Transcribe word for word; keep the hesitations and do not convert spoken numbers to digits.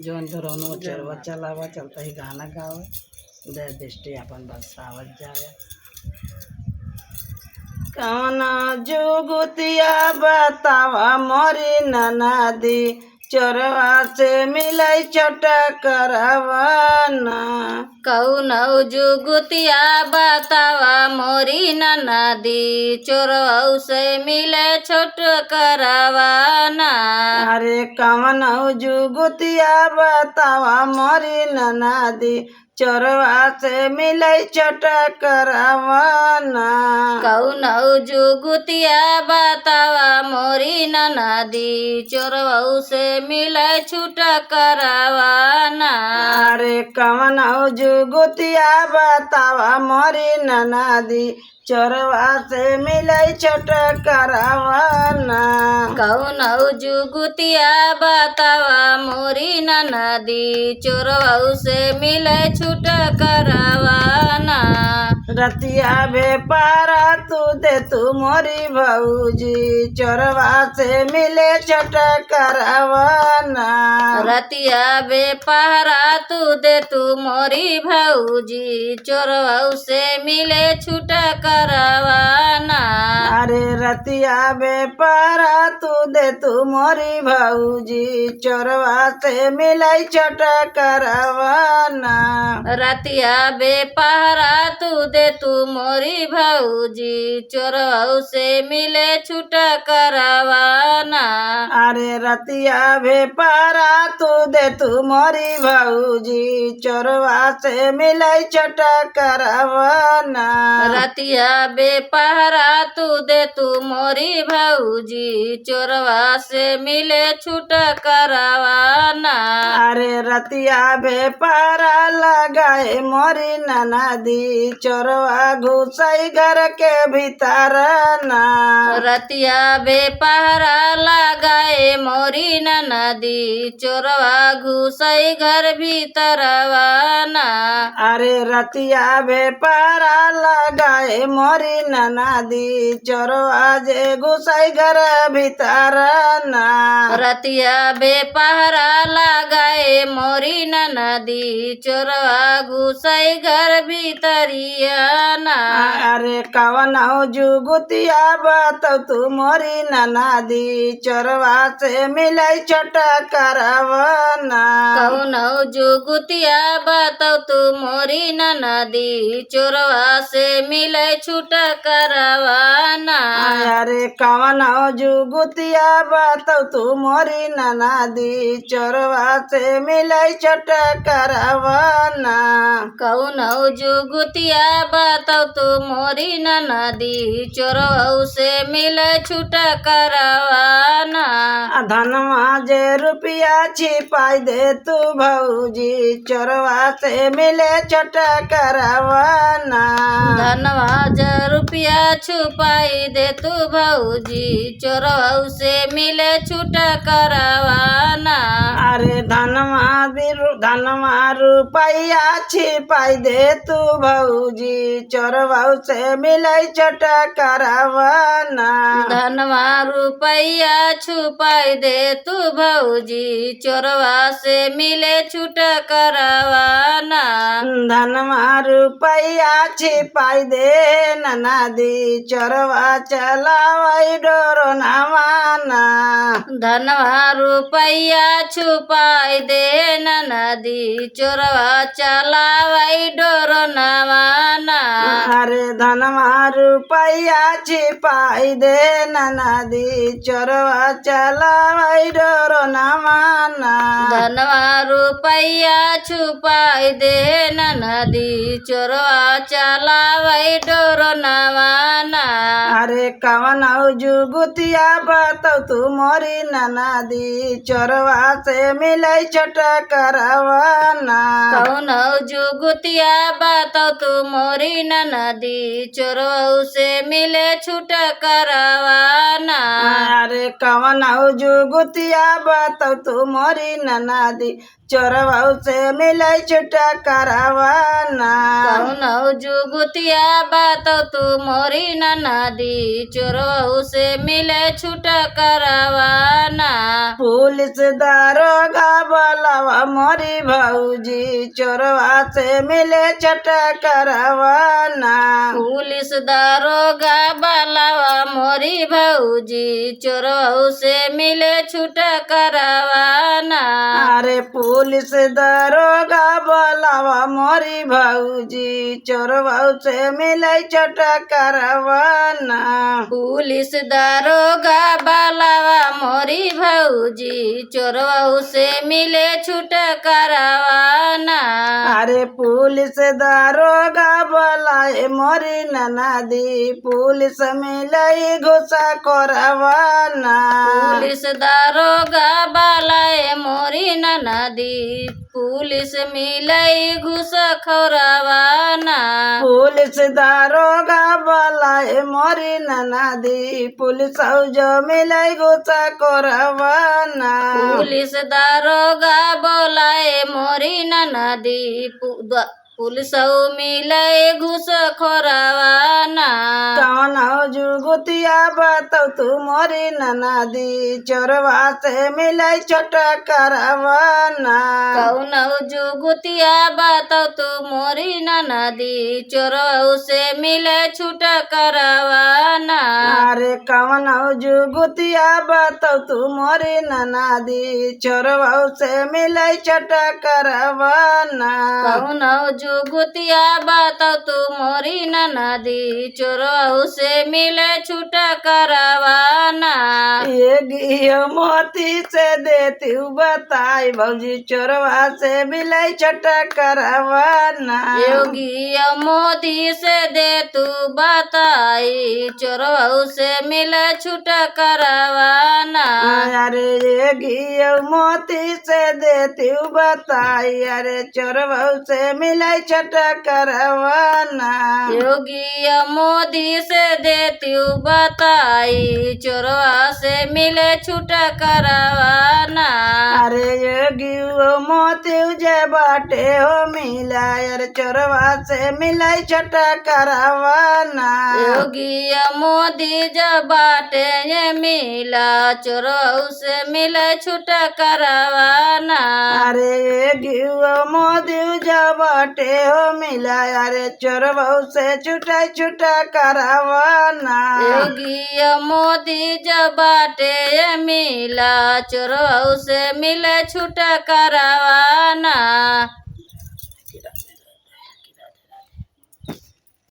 जौन धुरौनो जय चलवा माता। चलावा, चलता ही गाना गावे, दया दृष्टि आपन बरसावत जावे। कवना जुगुतिया बतावा मोरी ननदी, चोरवा से मिलई छोटकरवा ना। कौनो जुगुतिया बतावा मोरी ननदी, चोरवा से मिले छोटकरवा ना। अरे कवनो जुगुतिया बतावा मोरी ननदी, चोरवा से मिलई छोटकरवा ना। कौनो जुगुतिया बतावा मोरी ननदी, चोरवा से मिलई छोटकरवा ना। अरे कवनो जुगुतिया बतावा मोरी ननदी, चोरवा से मिलई छोटकरवा ना। कौनो जुगुतिया बतावा मोरी ननदी, चोरवा से मिलई छोटकरवा ना। रतिया बेपारा तू दे तू मोरी भौजी, चोरवा से मिले छोटकरवा ना। रतिया बेपहरा तू दे तू मोरी भौजी, चोरवा से मिले छोटकरवा ना। अरे रतिया बेपहरा तू दे तू मोरी भौजी, चोरवा से मिलई छोटकरवा ना। रतिया बेपहरा तू दे तू मोरी भौजी, चोरवा से मिले छोटकरवा ना। अरे रतिया बेपहरा तू दे तू मोरी भौजी, चोरवा से मिलई छोटकरवा ना। रतिया बेपहरा तू दे तू मोरी भौजी, चोरवा से मिले छोटकरवा ना। अरे रतिया बेपहरा लगाए मोरी ननदी, चोरवा घुसई घर के भीतर ना। रतिया बेपहरा लगाए मोरी ननदी, चोरवा घुसई घर भीतरवा ना। अरे रतिया बेपहरा लगाए मोरी ननदी, चोरवा जे घुसई घर भीतर ना। रतिया बेपहरा लगाए मोरी ननदी, चोरवा घुसई घर भीतरिया ना। अरे कवनो जुगुतिया बतावा तू मोरी ननदी, चोरवा से मिलई छोटकरवा ना। कौनो जुगुतिया बतावा तू मोरी ननदी, चोरवा से मिले छोटकरवा ना। अरे कवनो जुगुतिया बतावा तू मोरी ननदी, चोरवा से मिले छोटकरवा ना। कौनो जुगुतिया बतावा तू मोरी ननदी, चोरवा से मिले छोटकरवा ना। आ धनवा जे रुपया छिपाई दे तू भौजी, चोरवा से मिले छोटकरवा ना। धनवा जे रुपया छुपाई दे तू भौजी, चोरवा से मिले छोटकरवा ना। अरे धनवा बिरु-, धनवा रुपया छिपाई दे तू भौजी, चोरवा से मिले छोटकरवा ना। धनवा रुपया छुपाई दे तू भौजी, चोरवा से मिले छोटकरवा ना। धनवा रुपया छिपाई दे ननदी, चोरवा चलावई डोरनवा ना। धनवा रुपया छुपाई दे ननदी, चोरवा चलावई डोरनवा ना। अरे धनवा रुपया छिपाई दे ननदी, चोरवा चलावई डोरनवा ना। धनवा रुपया छुपाई दे ननदी, चोरवा चलावई डोरनवा ना। अरे कवनो जुगुतिया बतावा तू मोरी ननदी, चोरवा से मिलई छोटकरवा ना। कौनो जुगुतिया बतावा तू मोरी ननदी, चोरवा से मिले छोटकरवा ना। अरे कवनो जुगुतिया बतावा तू मोरी ननदी, चोरवउ से मिलइ छुटकरवना। कउनउ जुगुतिया बतउ तू मोरी ननदी, चोरवउ से मिलइ छुटकरवना। पुलिस दरोगा बोलावा मोरी भउजी, चोरवा से मिलइ छुटकरवना। पुलिस दरोगा बोलावा मोरी भउजी, चोरवउ से मिलइ छुटकरवना। अरे पुलिस दरोगा बोलावा मोरी भउजी, चोरवउ से मिलइ छुटकरवना। पुलिस दरोगा बोलावा मोरी भउजी, चोरवउ से मिलइ छुटकरवना। अरे पुलिस दरोगा बोलाए मोरी ननदी, पुलिस मिलइ घुसखोरवना। पुलिस दरोगा बोलाए मोरी ननदी, पुलिस मिलइ घुसखोरवना। पुलिस दरोगा बोलाए मोरी ननदी, पुलिसउ जो मिलइ घुसखोरवना। पुलिस दरोगा बोलाए मोरी ननदी, पु-, द-, पुलिसउ मिलइ घुसखोरवना। कउनउ जुगुतिया बतउ तू मोरी ननदी, चोरवा से मिलइ छुटकरवना। कउनउ जुगुतिया बतउ तू मोरी ननदी, चोरवउ से मिलइ छुटकरवना। अरे कउनउ जुगुतिया बतउ तू मोरी ननदी, चोरवउ से मिलइ छुटकरवना। कउनउ जुगुतिया बतउ तू मोरी ननदी, चोरवउ से मिलइ छुटकरवना। एगियो मोती से देतिउ बताई भउजी, चोरवा से मिलइ छुटकरवना। एगियो मोती से देतु बताई, चोरवउ से मिलइ छुटकरवना। अरे एगियो मोती से देतिउ बताई, अरे चोरवउ से मिलइ छुटकरवना। एगियो मोती से देतिउ बताई, चोरवा से मिलइ छुटकरवना। अरे एगियो मोती जे बाटे हो मिला, अरे चोरवा से मिलइ छुटकरवना। एगियो मोती जे बाटे ये मिला, चोरवउ से मिलइ छुटकरवना। अरे एगियो मोती जे बाटे हो मिला, अरे चोरवउ से छुटइ छुटकरवना। एगियो मोती जे बाटे ये मिला, चोरवउ से मिलइ छुटकरवना।